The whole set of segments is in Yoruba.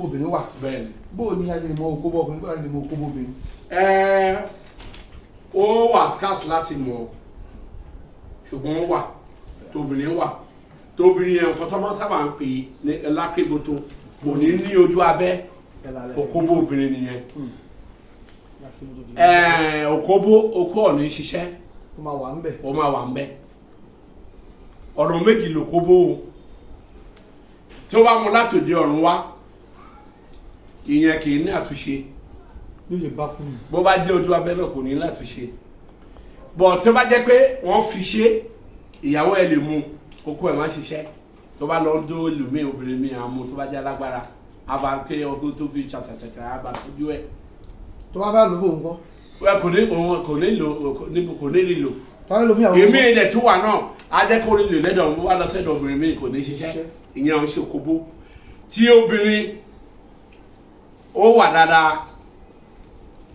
Obìnrin wà. Bẹ́ẹ̀ni. Bó o ní a lè mọ òkóbó ọkùnrin, bó o lè mọ òkóbó obìnrin? Ẹ ó wà scarce láti mọ̀, ṣùgbọ́n ó wà. Tóbìnrin wà, tóbìnrin yẹn, nǹkan tó máa ń sábà ń pè ní lákèbótó, kò ní ní ojú abẹ́. Ẹ lálẹ́. Òkóbó obìnrin nìyẹn. Ẹ òkóbó, okó ò ní ṣiṣẹ́. Ó máa wà ń bẹ̀. Ó máa wà ń bẹ́. Ọ̀nà méjì lòkóbó o. Tí ó bá mú láti òde ọ̀run wá, ìyẹn kì í ní àtúnṣe. Bí ó ṣe bá kú nù. Bó bá jẹ́ ojú abẹ́ náà, kò ní látúnṣe bọ̀. Tí ó bá jẹ́ pé wọ́n fi ṣe, ìyàwó ẹ̀ lè mú kókó ẹ̀ má ṣiṣẹ́. Tó bá lọ ń dó ẹlòmíì, obìnrin mi àmú, tó bá jẹ́ alágbára, àbá pé ọdún tó fi ṣàtàtàtà, àbá tójú ẹ̀. Tó bá fẹ́ lò fóun kọ́? Ẹ kò ní, òun kò ní lò, kò ní lè lò. Tó bá fẹ́ lò fún ìyàwó Èmi kọ́? ilẹ̀ tó wà náà, á jẹ́ kó rí lò lẹ́dọ̀ wá lọ sẹ́dọ̀ obìnrin mi, kò ní ṣiṣẹ́. Ìyẹn ò ń ṣe kóbó. Tí obìnrin ó wà dáadáa,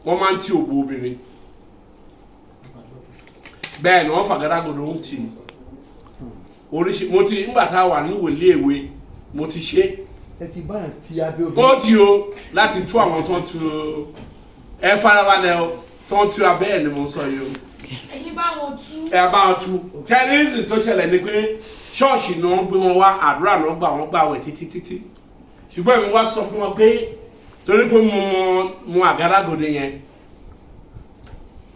wọ́n máa ń tí òbò obìnrin. Bẹ́ẹ̀ ni wọ́n fàgádágodo ń tì í oríṣi. Mo ti, nígbà tá a wà ní wòlé èwe, mo ti ṣe. Ẹ ti báyàn ti abẹ́ obìnrin? Ó ti o, láti tú àwọn tó ń tu. Ẹ farabalẹ̀ o, tó ń tu abẹ́ ẹ̀ ni mo ń sọ yìí o. Ẹ̀yin bá wọn tú? Ẹ bá wọn tú. Terrorism tó ṣẹlẹ̀ ni pé ṣọ́ọ̀ṣì náà ń gbé wọn wá, àdúrà náà gbà, wọ́n gbà wẹ̀ títí títí, ṣùgbọ́n èmi wá sọ fún wọn pé torí pé mo mọ mo àgádágodo yẹn,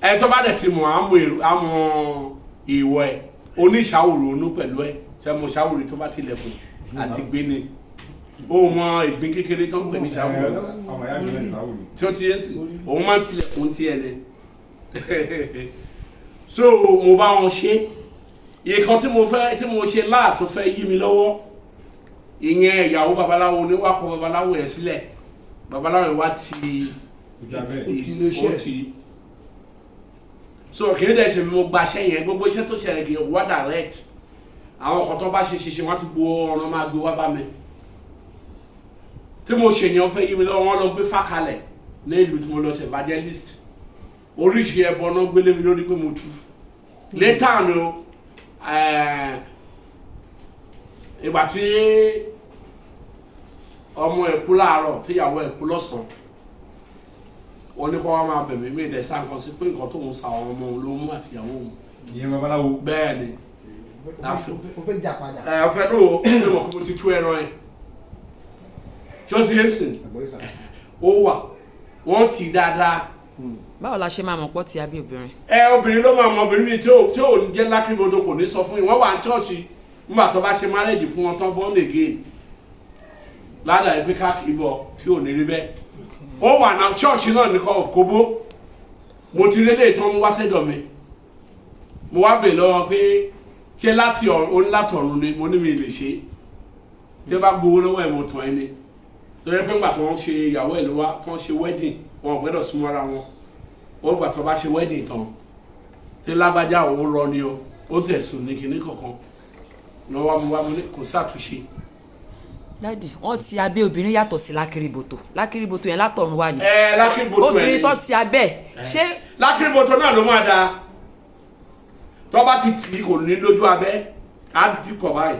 ẹ tó bá dẹ̀ ti mọ̀, á mọ èrò, á mọ ìwọ ẹ̀ oníṣàwòrò onú pẹ̀lú ẹ̀ ṣe mo ṣàwòrò tó bá tilẹ̀kùn àti gbé ni ó mọ ìgbín kékeré tó ń pè ní ṣàwòrò. Ọmọ ìyá mi náà ìsáwùrù. Tí ó ti yé sí, òun máa ń tilẹ̀kùn tiẹ̀ ni. So mo bá wọn ṣe ìkan tí mo fẹ́, tí mo ṣe láà tó fẹ́ yí mi lọ́wọ́. Ìyẹn ìyàwó babaláwo ní wàá kọ babaláwo yẹn sílẹ̀. Babaláwo yẹn wá ti Ojú abẹ́. Ó ti lè ṣe. Ó ti so kì í dẹ̀ ṣe mi mo gbaṣẹ́ yẹn. Gbogbo iṣẹ́ tó ṣẹlẹ̀ kì í wá direct. Àwọn kan tó bá ṣe ṣe ṣe, wọ́n ti gbọ́ ọ̀ràn, máa gbé wá bá mi. Tí mo ṣe yẹn, fẹ́ yí mi lọ́wọ́, wọ́n lọ gbé fàkalẹ̀ ní ìlú tí mo lọ ṣe evangelist. Oríṣi ẹbọ náà gbélé mi lórí pé mo tú later ni o. Ìgbà tí ọmọ ẹ̀ kú láàárọ̀, tíyàwó ẹ̀ kú lọ́sàn-án, wọ́n ní kó wá máa bẹ̀ mí. Mí ìdẹ̀ sá nǹkan sí pé nǹkan tó ń sa àwọn ọmọ òun ló mú àtìyàwó òun. Ìyẹn babaláwo? Bẹ́ẹ̀ ni. Ó fẹ́ jà padà. Ẹ ọ̀fẹ́ ló ṣe mọ̀ pé mo ti tú ẹran ẹ̀ tí ó ti yé sìn. Àgbọ̀yé sà. Ó wà, wọ́n kì í dáadáa. Báwo la ṣe máa mọ̀ pọ́ ti abẹ́ obìnrin? Ẹ obìnrin ló máa mọ. Obìnrin mi tí ò ní jẹ́ lákìrìbọdọ kò ní sọ fún yín. Wọ́n wà ní chọ́ọ̀chì nígbà tó bá ṣe marriage fún wọn tán, born again, ládàá ẹgbẹ́ káàkiri bọ̀ tí ò ní rí bẹ́ẹ̀. Ó wà náà, chọ́ọ̀chì náà nìkan òkóbó. Mo ti lélẹ̀ tó ń wá sẹ́dọ̀ mi, mo wá bè lọ́wọ́ pé ṣé láti ọ̀run? Ó ní látọ̀run ni. Mo ní mi lè ṣe. Tí ó bá gbowó lọ́wọ́ ẹ̀, mo tàn ẹ́ ni. Torí pé ńgbà tó ń ṣe ìyàwó ẹ̀ ló wá tó ń ṣe wedding, wọn ò gbọ́dọ̀ súnmọ́ ara wọn. Ó gbà tó bá ṣe wedding tán, tí lágbájá ò rọ ni o, ó tẹ̀sùn ní kinní kankan lọ́wọ́ mo wá, mo ní kò sàtúnṣe. Daddy, wọ́n ti abẹ́ obìnrin yàtọ̀ sí lákìrìbòtò. Lákìrìbòtò yẹn látọ̀run wá ni? Ẹ lákìrìbòtò ẹ Obìnrin ni. tó ti abẹ́ ṣé? Lákìrìbòtò náà ló máa da. Tó bá ti tì í, kò ní lójú abẹ́, á dìpọ̀ báyìí.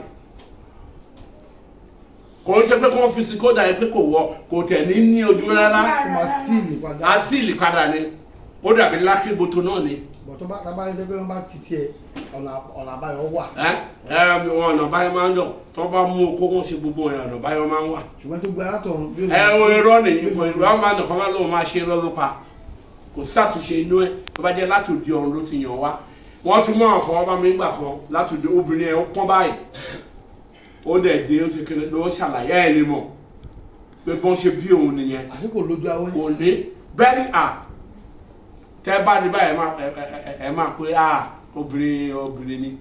Kò ń ṣe pé kí wọ́n fi sí kó dà yẹn pé kò wọ, kò tẹ̀ ní ojú rárá. Ó máa síìlì padà. Á síìlì padà ni. Ó dàbí lákìrìbòtò náà ni. Bọ̀ tó bá tábà rí pé wọ́n bá ti tiẹ̀, ọ̀nà àbáyọ wà. Ẹ ẹ wọn ọ̀nà báyọ̀ máa ń yọ. Tó bá mú okó, wọn ṣe gbogbo ẹ̀, ọ̀nà báyọ̀ máa ń wà. Ṣùgbọ́n tó gba látọ̀run bí ó Ẹ o, irọ́ ni ipò ìlú àwọn máa nìkan máa lóun máa ṣe irọ́ ló pa. Kò sàtúnṣe inú ẹ. Tó bá jẹ́ látòdì ọ̀run ló ti yàn wá. Wọ́n tún mú àwọn kan wọ́n bá mi gbà kan látòdì. Obìnrin ẹ̀ ó pọ́n báyìí, ó dẹ̀ dé, ó ṣe kéré ló ṣàlàyé ẹ̀ lè mọ̀ pé bọ́n ṣe bí òun nìyẹn. Àṣé kò lójú awẹ́? Kò ní bẹ́ẹ̀ ni. À tẹ́ bá ní báyìí, ẹ máa pé à obìnrin obìnrin ni.